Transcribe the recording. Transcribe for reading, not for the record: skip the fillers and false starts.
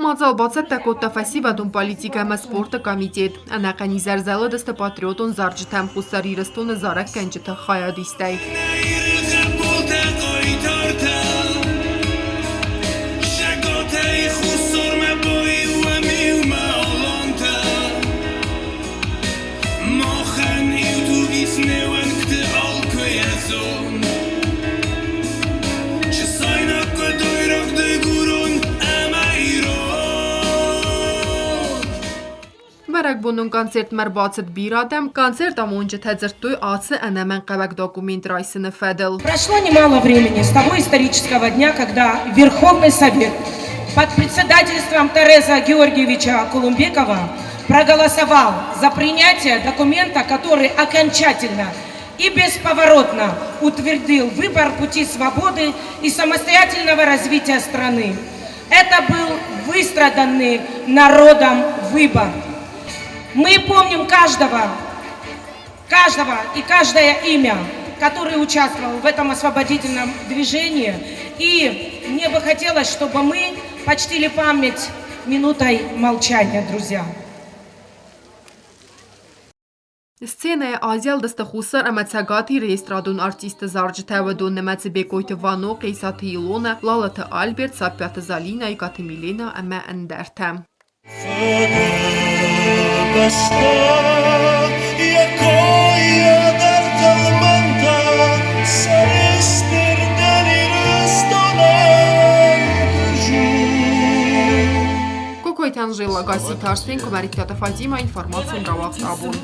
Мадзал бацӕттӕ кодта фӕсивӕдон политикӕ ӕмӕ спорты комитет. Ӕнӕхъӕн изӕр зӕлыдысты патриотон зарджытӕм Хуссар Ирыстоны зарӕггӕнджыты хайадистӕй. Бӕрӕгбонон концертмӕ ӕрбацыд бирӕ адӕм. Концерт амонджытӕ дзырдтой ацы ӕнӕмӕнгхъӕуӕг документ райсыны фӕдыл. Прошло немало времени с того исторического дня, когда Верховный Совет под председательством Тореза Георгиевича Кулумбекова проголосовал за принятие документа, который окончательно и бесповоротно утвердил выбор пути свободы и самостоятельного развития страны. Это был выстраданный народом выбор. Мы помним каждого, каждого и каждое имя, который участвовал в этом освободительном движении. И мне бы хотелось, чтобы мы почтили память минутой молчания, друзья. Сценӕйы азӕлдысты Хуссар ӕмӕ Цӕгат Иры эстрадон артистты зарджытӕ, уыдон нымӕцы Бекъойты Вано, Хъесаты Илонӕ, Лалыты Альберт, Саппиаты Залинӕ, Икъаты Миленӕ ӕмӕ ӕндӕртӕ. Фыдыбӕстӕ йӕ койӕ дӕр тӕлмӕнтӕ сӕрыстыр дӕн Ирыстонӕй Кокойты Анжела, Гасситы Арсен, Куымӕридтаты Фатимӕ, информацион рауагъд абон.